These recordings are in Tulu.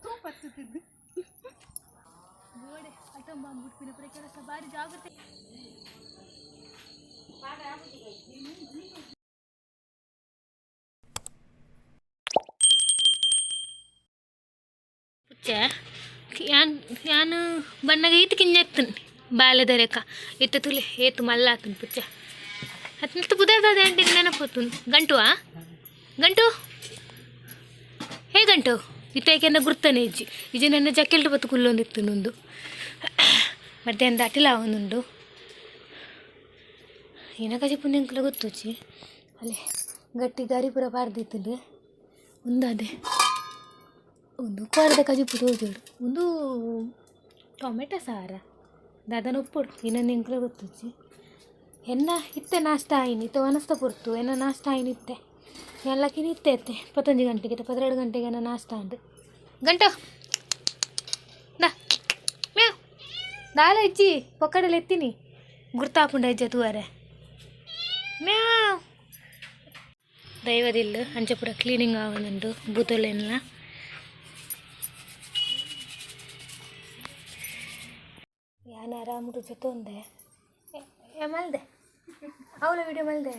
ತೂ ಪತ್ತುತ್ತಿದ್ದು ಗೋಡೆ ಅಟಂ ಬಾಂಬ್ ಬಿಟ್ಪಿನ ಪುರ ಕೆಲಸ ಬಾರಿ ಜಾಗ್ರತೆ. ಪುಚ್ಚೆ ಯಾನ್ ಯಾನ್ ಬಣ್ಣಗ ಈತ್ ಕಿಂಜೆತ್ತನ್ ಬಾಲೆದರೆಕ ಇತ್ತ ತುಲೆ ಏತು ಮಲ್ಲಾತನ್ ಪುಚ್ಚೆ ಅತ್ನತ್ತು ಪುದರ್ದಾದ ಎಂಟಿಗೆ ನೆನಪೋತುನ್. ಗಂಟುವಾ ಗಂಟು, ಹೇ ಗಂಟು, ಇತ್ತ ಏಕೆಂದ ಗುರ್ತನೆ ಇಜ್ಜಿ ಇಜ್ಜಿ. ನನ್ನ ಜಕ್ಕೆಲ್ಟ್ ಬತ್ತು ಕುಲ್ಲೊಂದಿತ್ತು. ನುಂದು ಮಧ್ಯಾಹ್ನ ದಾಟಿಲ ಅವನುಂಡು. ಏನಕಜಿ ಪುಣ್ಯಂಕುಲ ಗೊತ್ತುಚಿ. ಅಲ್ಲೇ ಗಟ್ಟಿ ಗಾರಿ ಪೂರ ಪಾರ್ದಿತ್ತುಂಡು. ಉಂದಾದೆ ಒಂದು ಕೋರದ ಕಜಿಪು ತೋಜೋಡು. ಒಂದು ಟೊಮೆಟೊ ಸಾರ ದಾದನ ಉಪ್ಪೊಡು ಇನ್ನೊಂದು ಎಂಕುಲ ಗೊತ್ತುಜ್ಜಿ. ಎನ್ನ ಇತ್ತೆ ನಾಷ್ಟ ಆಯಿನಿ. ಇತ್ತೆ ವನಸ್ತ ಪೊರ್ತು. ಎನ್ನ ನಾಷ್ಟ ಆಯಿನಿ ಇತ್ತೆ. ಎಲ್ಲಕ್ಕಿನ ಇತ್ತೆ ಇತ್ತೆ 11 ಗಂಟೆಗೆ, ಇತ್ತೆ 12 ಗಂಟೆಗೆ ಎನ್ನ ನಾಷ್ಟ ಆಂಡ್. ಗಂಟು ನಾ ಮ್ಯಾವ್ ದಾಲ ಇಜ್ಜಿ ಪೊಕ್ಕಡಲ್ಲಿ ಎತ್ತೀನಿ ಗುರ್ತಾಪುಂಡ ಇಜ್ಜ ತೂವರೆ. ಮ್ಯಾವ್ ದೈವದಿಲ್ಲು ಅಂಚ ಪೂರ ಕ್ಲೀನಿಂಗ್ ಆವೊಂದುಂಡು ಬೂತೊಲೆನ್ಲ. ಯಾನ್ ಆರಾಮಡು ಜೊತೊಂದೆ ಏ ಮಲ್ದೆ ಅವಳ ವಿಡಿಯೋ ಮಲ್ದೆ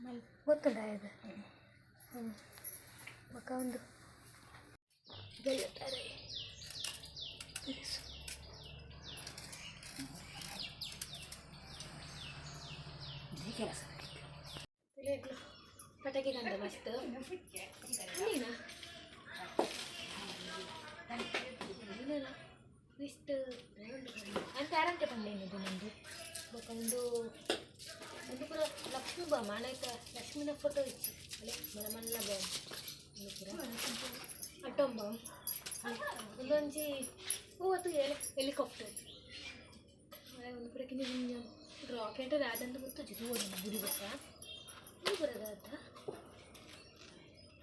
ಮಲ್ ಗೊತ್ತುಂಡ ಇದು. ಹ್ಞೂ, ಬೊಕ್ಕ ಒಂದು ಬೆಲ್ಲತ್ತಾರೆ. ಕೆಲಸ. ಪಟಾಕಿ ಕಂಡ ಮಸ್ತ್ ನೀನಾ ನೀನೇನಾ ಇಷ್ಟು ಅಂತ ಅರಂಟೆ ಪಂಡೇನಿದೆ ನಂದು. ಬೊಕ್ಕ ಒಂದು ಒಂದು ಪೂರ ಲಕ್ಷ್ಮೀ ಬಾಮ ಆಯ್ತಾ. ಲಕ್ಷ್ಮೀನ ಫೋಟೋ ಇಚ್ಚಿ ಅಲ್ಲೇ ಮನ ಮಲ್ಲ ಬಾಮ್. ಒಂದು ಪೂರ ಅಟೋಮ್ ಬಾಂಬ್. ಒಂದೊಂಜಿ ಹೂವತ್ತು ಹೆಲಿಕಾಪ್ಟರ್. ಒಂದು ಪೂರ ಕಿಂಜ ಕಿಂಜ ರಾಕೆಟ್ ದಾದಂತ ಗೊತ್ತುಜ್ಜಿ. ತೂವೊಡು ಗುಡಿ ಬೊಕ್ಕ ಉಂದು ಪೂರ ದಾದ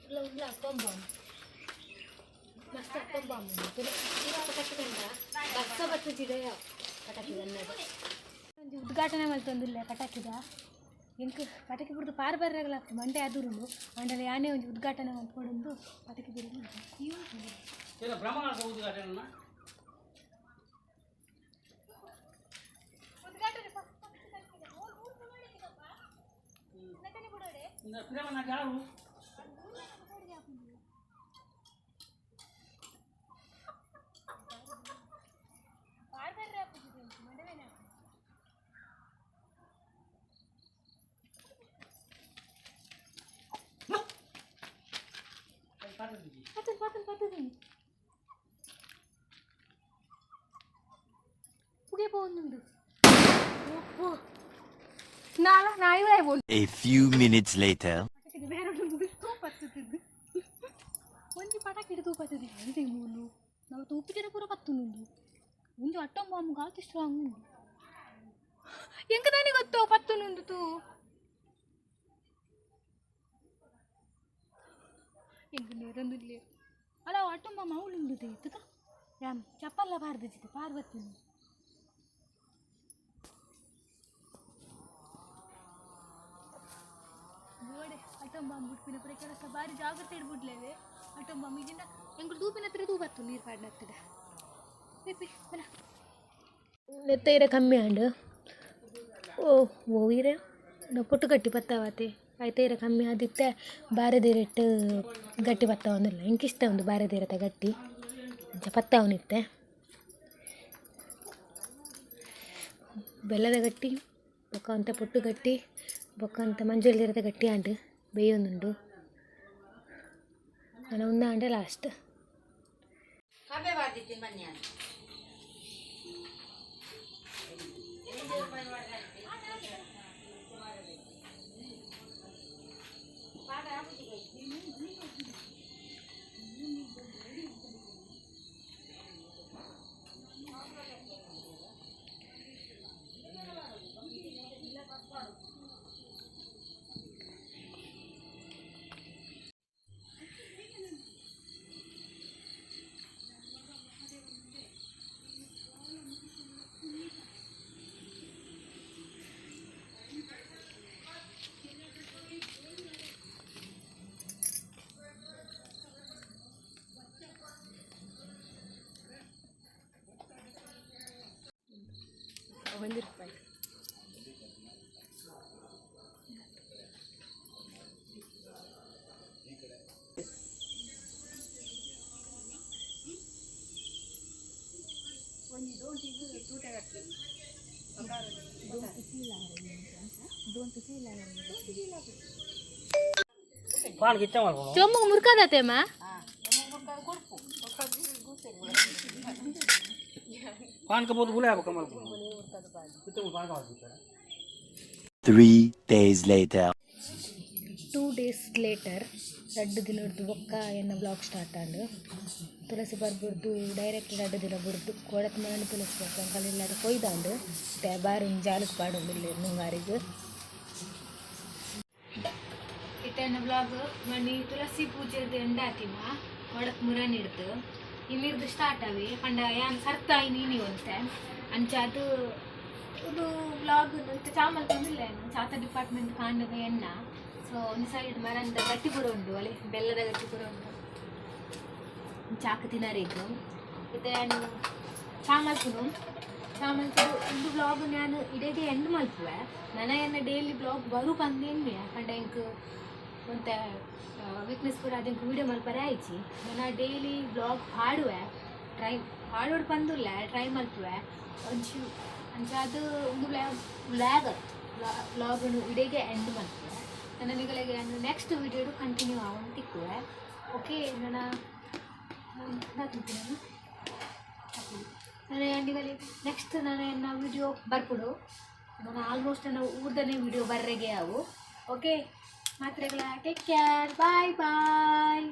ಉಲ್ಲ ಉಂದ್ಲ ಅಟೋಮ್ ಬಾಂಬ್. ಮಸ್ತ್ ಅಟೋಮ್ ಬಾಂಬ್ ಉಂಡು. ಪಟಾಕಿ ಕಂಡ ಬರ್ಸ ಬತ್ತುಜಿಡ ಪಟಾಕಿ ಗನ್ನದ. ಒಂಜಿ ಉದ್ಘಾಟನೆ ಮಲ್ತೊಂದುಲ್ಲೆ ಪಟಾಕಿದ. ಎಂಕ್ ಪಟಾಕಿ ಬುಡ್ದು ಪಾರ್ ಬರ್ರೆಗ್ಲ ಮಂಡೆ ಅದುರುಂಡು. ಆಂಡಲ ಯಾನೇ ಒಂಜಿ ಉದ್ಘಾಟನೆ ಮಲ್ಪೊಡುಂದು ಪಟಾಕಿ ಬುಡ್ದು. ಬ್ರಹ್ಮನಾಥ ಉದ್ಘಾಟನೆ. ಬ್ರಹ್ಮನಾಥ ಯಾರು? ಪತ್ತುನ್ ಪತ್ತುನ್ ಪತ್ತುನ್ ಪುಗೆ ಪೋವೊಂದುಂಡು. ನಾಲ ನಾಯಿ ಬೋಲ್. A few minutes later. ಪಟಾಕಿ ಬೇರೆ ತೂ ಪತ್ತುತ್ತಿದ್ದು. ಒಂಜಿ ಪಟಾಕಿ ತೂ ಪತ್ತುದು ಅಂತೆ ಮೂಲು ನಾವು ತೂಪಿಜಿರ ಪೂರ ಪತ್ತುನುಂಡು. ಒಂಜಿ ಅಟ್ಟಂ ಬಾಂಬ್ ಗಾತಿ ಸ್ಟ್ರಾಂಗ್ ಉಂಡು. ಎಂಕ ದಾನಿ ಗೊತ್ತೋ ಪತ್ತುನುಂಡು ತೂ. ಎಂಕ್ ನೇರೊಂದುಲ್ಲೆ ಅಲ್ಲ. ಅಟ್ಟಂ ಬಾಂಬ್ ಅವ್ಲುಂಡು ತೂಕ. ಯಾನ್ ಚಪ್ಪಲ್ಲ ಪಾರ್ದಿಜಿತೆ ಪಾರ್ವತಿ. ಗೋಡೆ ಅಟಂ ಬಾಂಬ್ ಬಿಟ್ಪಿನ ಪುರ ಕೆಲಸ ಬಾರಿ ಜಾಗ್ರತೆ ಇಡ್ಬಿಡ್ಲೇವೆ. ಅಟಂ ಬಾಂಬ್ ಈಗಿನ ಎಂಕುಲು ತೂಪಿನ ಹತ್ರ ತೂ ಬತ್ತು ನೀರು ಪಾಡ್ನತ್ತದ ಪೇಪಿ ಬಲ ನೆತ್ತ ಇರ ಕಮ್ಮಿ ಆಂಡ್. ಓ ಓ ಇರೆ ಪೊಟ್ಟು ಗಟ್ಟಿ ಪತ್ತಾವತೆ ಆಯ್ತು. ಇರ ಕಮ್ಮಿ ಆದಿತ್ತೆ. ಬಾರೆದಿರೆಟ್ ಗಟ್ಟಿ ಪತ್ತಾವೊಂದುಲ್ಲ. ಎಂಕ್ ಇಷ್ಟ ಉಂದು ಬಾರೆದಿರತ ಗಟ್ಟಿ. ಅಂಚ ಪತ್ತಾವನಿತ್ತೆ. ಬೆಲ್ಲದ ಗಟ್ಟಿ ಬೊಕ್ಕ ಒಂತೆ ಪೊಟ್ಟು ಗಟ್ಟಿ ಬೊಕ್ಕ ಒಂತೆ ಮಂಜೊಲ್ ಗಟ್ಟಿ ಆಂಡ್ ಬೇಯೊಂದುಂಡು. ನನ ಉಂದು ಆಂಡ ಲಾಸ್ಟ್. ₹1. ಪಾನ್ ಕಿಚ್ಚ ಮಾಡ್ಕೊಂಡು. ಚೊಮ್ಮಗ್ ಮುರ್ಕದತೆಮ್ಮ. ಪಾನ್ಕ ಬೋದು ಗುಲಾಬ್ ಕಮಲ್ ಪಾನ್ಕ ಮಾಡ್ತಾರೆ. 3 days later. 2 days later, ರಡ್ಡು ದಿನಡ್ದು ಬೊಕ್ಕ ಎನ್ನ ಬ್ಲಾಗ್ ಸ್ಟಾರ್ಟ್ ಆಂಡ್. ತುಳಸಿ ಪರ್ಬುರ್ದು ಡೈರೆಕ್ಟ್ ರಡ್ಡು ದಿನ ಬುಡ್ದು ಕೋಡತ್ ಮರಣ ತುಳಸಿ ಪರ್ಬ ಅಂಕಲ್ ಕೊಯ್ದಾಂಡ್. ಇತ್ತೆ ಬಾರಿ ಜಾಲಕ್ ಪಾಡೊಂದುಲ್ಲೆರ್ ಮುಂಗಾರಿಗ್. ಇತ್ತೆ ಎನ್ನ ಬ್ಲಾಗ್ ಮಣಿ ತುಳಸಿ ಪೂಜೆರ್ದು ಎಂಡ್ ಆತಿನ ಕೊಡತ್ ಮುರನ್ ಹಿಡ್ದು ಇನ್ನಿರ್ದು ಸ್ಟಾರ್ಟ್ ಅವಿ ಪಂಡ ಯಾನ್ ಸರ್ತ ಇನಿ ಒಂತೆ ಅಂಚಾದ್ ಇದು ಬ್ಲಾಗ್ ಇತ್ತೆ ಚಾ ಮಲ್ತೊಂದಿಲ್ಲ ಏನು ಚಾತ ಡಿಪಾರ್ಟ್ಮೆಂಟ್ ಕಾಂಡದ ಎಣ್ಣ. ಸೊ ಒಂದು ಸೈಡ್ ಮರಂದ ಗಟ್ಟಿ ಪೂರ ಉಂಡು, ಅಲ್ಲಿ ಬೆಲ್ಲದ ಗಟ್ಟಿ ಪೂರ ಉಂಡು. ಚಾಕ್ ತಿನರೇಕು. ಇತ್ತೆ ಯಾನ್ ಚಾ ಮಲ್ಪುನು. ಚಾ ಮಲ್ಪುದು. ಇಂದು ಬ್ಲಾಗ್ ನಾನು ಇಡೀ ಎಂಡ್ ಮಲ್ಪುವೆ. ನನ ಎನ್ನ ಡೈಲಿ ಬ್ಲಾಗ್ ಬರು ಪಂದ್ ಎನ್ನುವೆ. ಪಂಡ ಎಂಕ್ ಒಂತೆ ವೀಕ್ನೆಸ್ ಪೂರ ಅದಕ್ಕೆ ವೀಡಿಯೋ ಮಲ್ಪರೆ ಆಯ್ಚಿ. ನನ ಡೈಲಿ ಬ್ಲಾಗ್ ಪಾಡುವೆ, ಟ್ರೈ ಪಾಡೋಡು ಪಂದುಲ್ಲ, ಟ್ರೈ ಮಲ್ಪುವೆ ಒಂಚು. ಅಂಚಾದ್ ಒಂದು ಬ್ಲಾಗ್ ಬ್ಲಾಗ್ ಇಡೀಗೆ ಎಂಡ್ ಮಲ್ಪುವೆ. ನನ್ನ ನಿಗಳಿಗೆ ನೆಕ್ಸ್ಟ್ ವೀಡಿಯೋಡು ಕಂಟಿನ್ಯೂ ಆವೊಂದು ತಿಕ್ಕುವೆ. ಓಕೆ, ನನ್ನ ನಾನು ನನ್ನ ನಿಗಲಿ ನೆಕ್ಸ್ಟ್ ನಾನು ಎನ್ನ ವೀಡಿಯೋ ಬರ್ಪುಡು. ನಾನು ಆಲ್ಮೋಸ್ಟ್ ನನ್ನ ಊರ್ದನೇ ವೀಡಿಯೋ ಬರ್ರೆಗೆ ಅವು. ಓಕೆ ಮಾತ್ರೆಗಳ, ಟೇಕ್ ಕೇರ್, ಬಾಯ್ ಬಾಯ್.